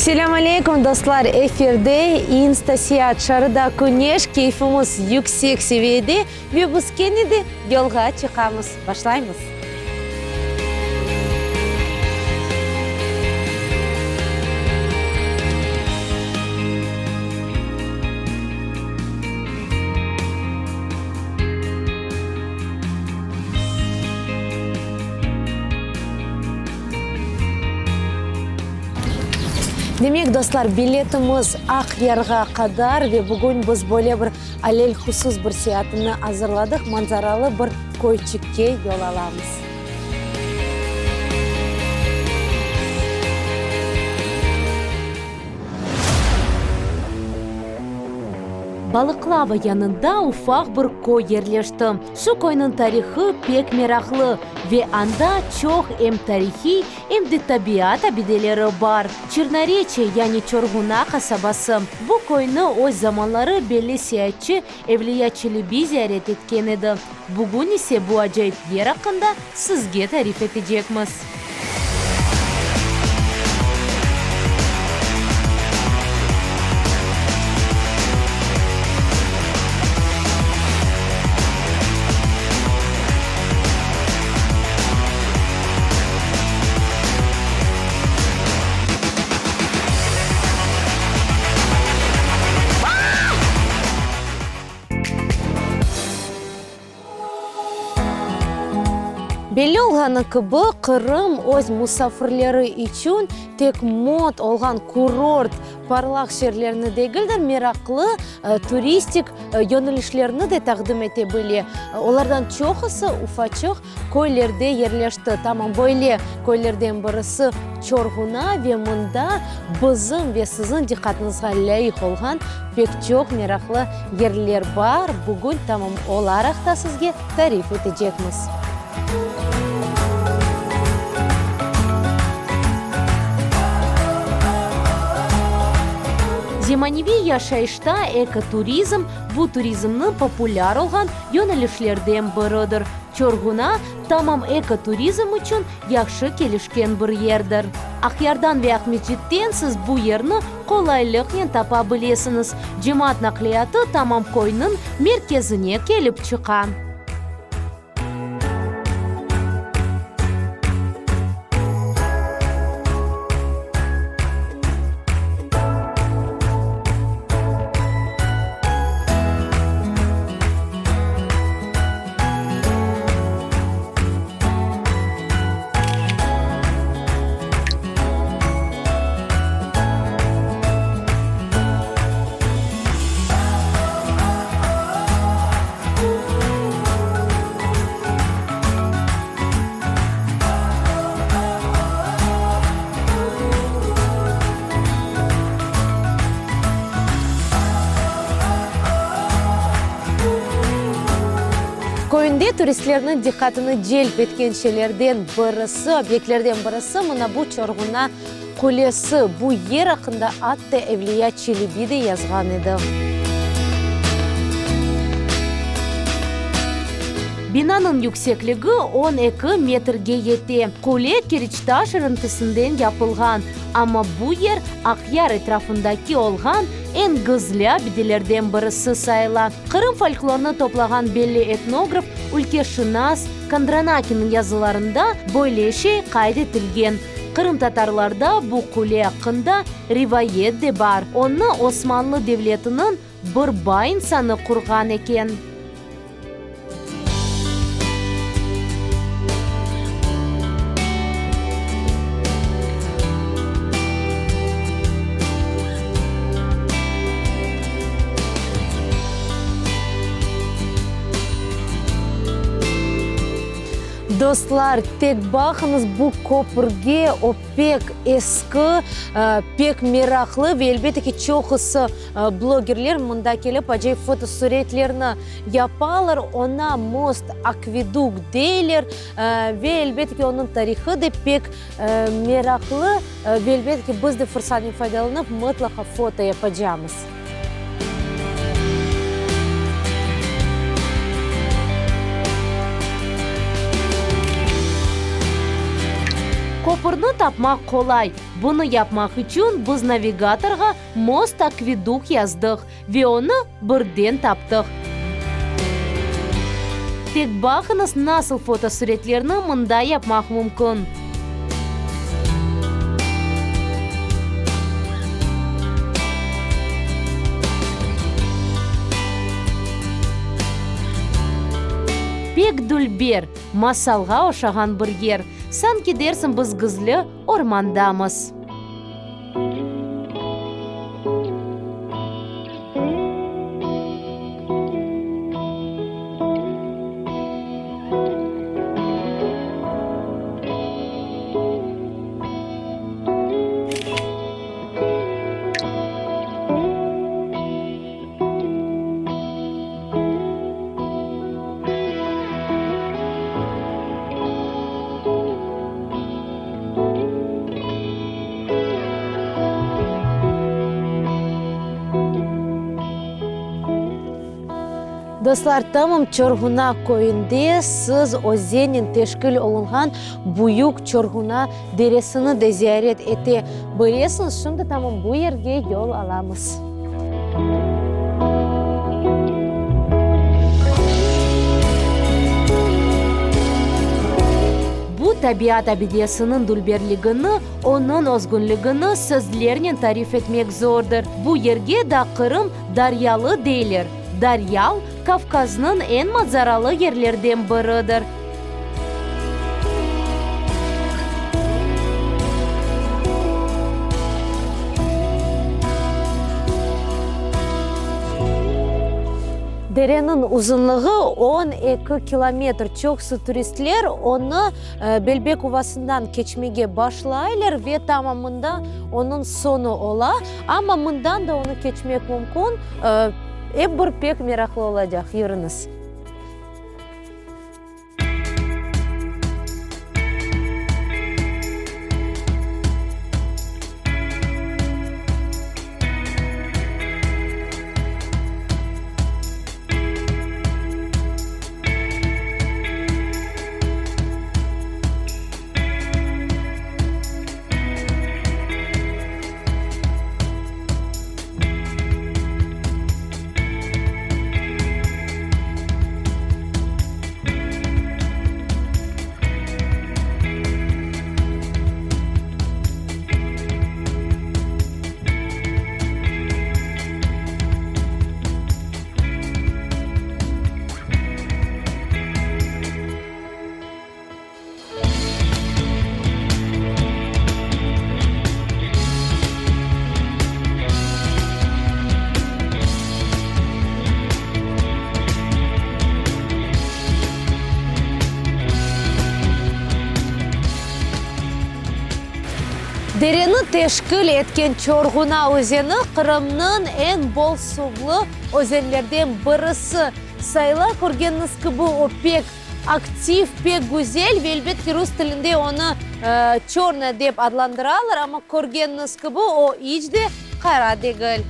Selâm aleyküm, dostlar! Efirde İnsta-seyaat şarıda küneş, keyfimiz yüksek seviyede ve biz kene de yolğa çıqamız. Başlaymız! Demek, dostlar, biletimiz Aqyarğa qadar ve bugün biz böyle bir alelhusus bir seyaatını azırladıq, manzaralı bir köyçikke yol alamız. Balıqlava yanında ufaq bir köy yerleşti. Şu köyniñ tarihı pek meraqlı ve anda çoq em tarihiy, em de tabiat abideleri bar. Çernoreçye, yani Çorğuna qasabası. Bu köyni öz zamanları belli seyaatçı Evliya Çelebi ziyaret etken edi. Bugün ise bu acayip yer aqqında sizge tarif etecekmiz. Belli olğanı kibi, Qırım öz musafirleri içün tek mot olğan kurort, parlaq şeerlerini degil de, meraqlı turistik yönelişlerni de taqdim ete bile. Olardan çoqusı ufaçıq köylerde yerleşti. Tamam böyle köylerden birisi Çorğuna ve mında bizim ve siziñ diqqatıñızğa lâyıq olğan pek çoq meraqlı yerler bar. Bugün tamam olar aqta sizge tarif etecekmiz. Zemaneviy yaşayışta ekoturizm, bu turizmniñ populâr olğan yönelişlerden biridir. Çorğuna, tamam ekoturizm içün yahşı kelişken bir yerdir. Aqyardan ve Aqmescitten siz bu yerni qolaylıqnen tapa bilesiñiz. Cemaat naqliyatı tamam köyniñ merkezine kelip çıqa. Köyünde turistlerniñ diqqatını celp etken şeylerden birisi, obyektlerden birisi mına bu Çorğuna qulesi. Bu yer aqqında atta Evliya Çelebi de yazğan edi. Binanıñ yüksekligi 12 metrge yete. Qule kiriçtaş irintisinden yapılğan. Amma bu yer Aqyar etrafındaki olğan eñ gizli abidelerden birisi sayıla. Qırım folklorını toplağan belli etnograf, ülkeşınas Kondranakiniñ yazılarında böyle şey qayd etilgen, Qırımtatarlarda bu qule aqqında rivayet de bar, onı Osmanlı devletiniñ bir bay insanı qurğan eken. Dostlar, tek baqıñız bu köpürge, o pek eski, pek meraqlı ve elbette ki, çoqusı blogerler mında kelip acayip fotosuretlerni yapalar, oña Most Akveduk deyler ve elbette ki, onıñ tarihı da pek meraqlı ve elbette ki, biz de fırsatnen faydalanıp mıtlaqa foto yapacamız. Köpürni tapmaq qolay. Bunı yapmaq içün biz navigatorğa Most Akveduk yazdıq ve onı birden taptıq. Tek baqıñız, nasıl fotosuretlerni mında yapmaq mümkün. Pek dülber, masalğa oşağan bir yer. Sanki dersiñ biz gizli ormandamız. Dostlar, tamam Çorğuna köyünde siz özennen teşkil olunğan büyük Çorğuna deresini de ziyaret ete bilesiñiz. Şimdi tamam bu yerge yol alamız. Bu tabiat abidesiniñ dülberligini, onıñ özgünligini sözlernen tarif etmek zordır. Bu yerge da Qırım Daryalı deyler. Daryal, Kavkaznıñ eñ manzaralı yerlerden biridir. Dereniñ uzunlığı 12 kilometr. Çoqusı turistler onı Belbek uvasından keçmege başlaylar ve tamam mında onıñ soñu ola. Amma mından da onı keçmek mümkün. Ep bir pek meraqlı olacaq. Yürüñiz. Dereni teşkil etken Çorğuna özeni Qırımnıñ eñ bol suvlı özenlerden birisi sayıla. Körgeniñiz kibi, o pek Aktiv, pek güzel ve elbet ki, rus tilinde onı çörnaya dep adlandıralar, amma körgeniñiz kibi, o iç de qara degil.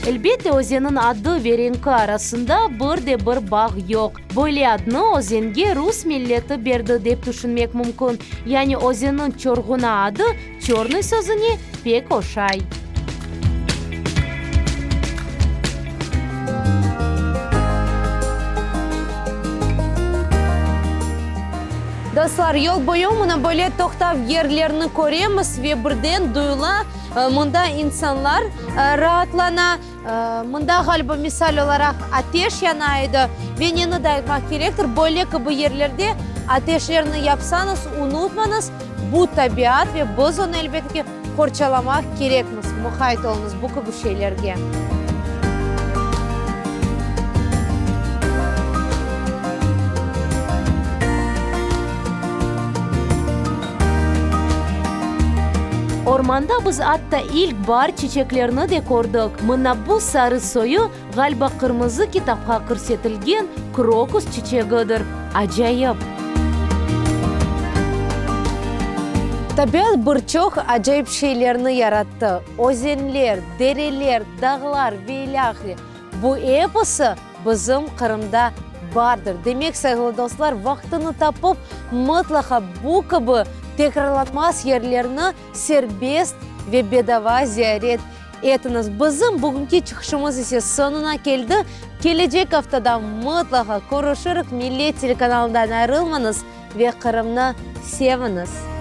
Elbette, özenniñ adı ve renki arasında bir de bir bağ yoq. Böyle adnı özenge rus milleti berdi dep tüşünmek mümkün. Yani özenniñ Çorğuna adı çörnıy sözüne pek oşay. Dostlar, yol boyu mına böyle toqtav yerlerini köremiz ve birden duyula, mında insanlar raatlana. Mında, ğaliba, misal olaraq, ateş yana edi. Ve neni de aytmaq kerektir, böyle kibi yerlerde ateşlerni yapsañız, unutmañız, bu tabiat ve biz onı, elbette ki, qorçalamaq kerekmiz. Muqayt oluñız bu kibi şeylerge. Ormanda biz atta ilk baar çiçeklerini de kördik. Mına bu sarı soyu, ğaliba, qırmızı kitapqa kirsetilgen krokus çiçegidir. Acayip! Tabiat bir çoq acayip şeylerni yarattı, özenler, dereler, dağlar ve ilâhre. Bu episi bizim Qırımda. bardır. Demek, sayğılı dostlar, vaqtını tapıp, mıtlaqa bu kibi tekrarlanmaz yerlerni serbest ve bedava ziyaret etiñiz. Bizim bugünki çıqışımız ise soñuna keldi. Kelecek aftada mıtlaqa körüşirik. Millet telekanalından ayrılmañız ve Qırımnı seviñiz!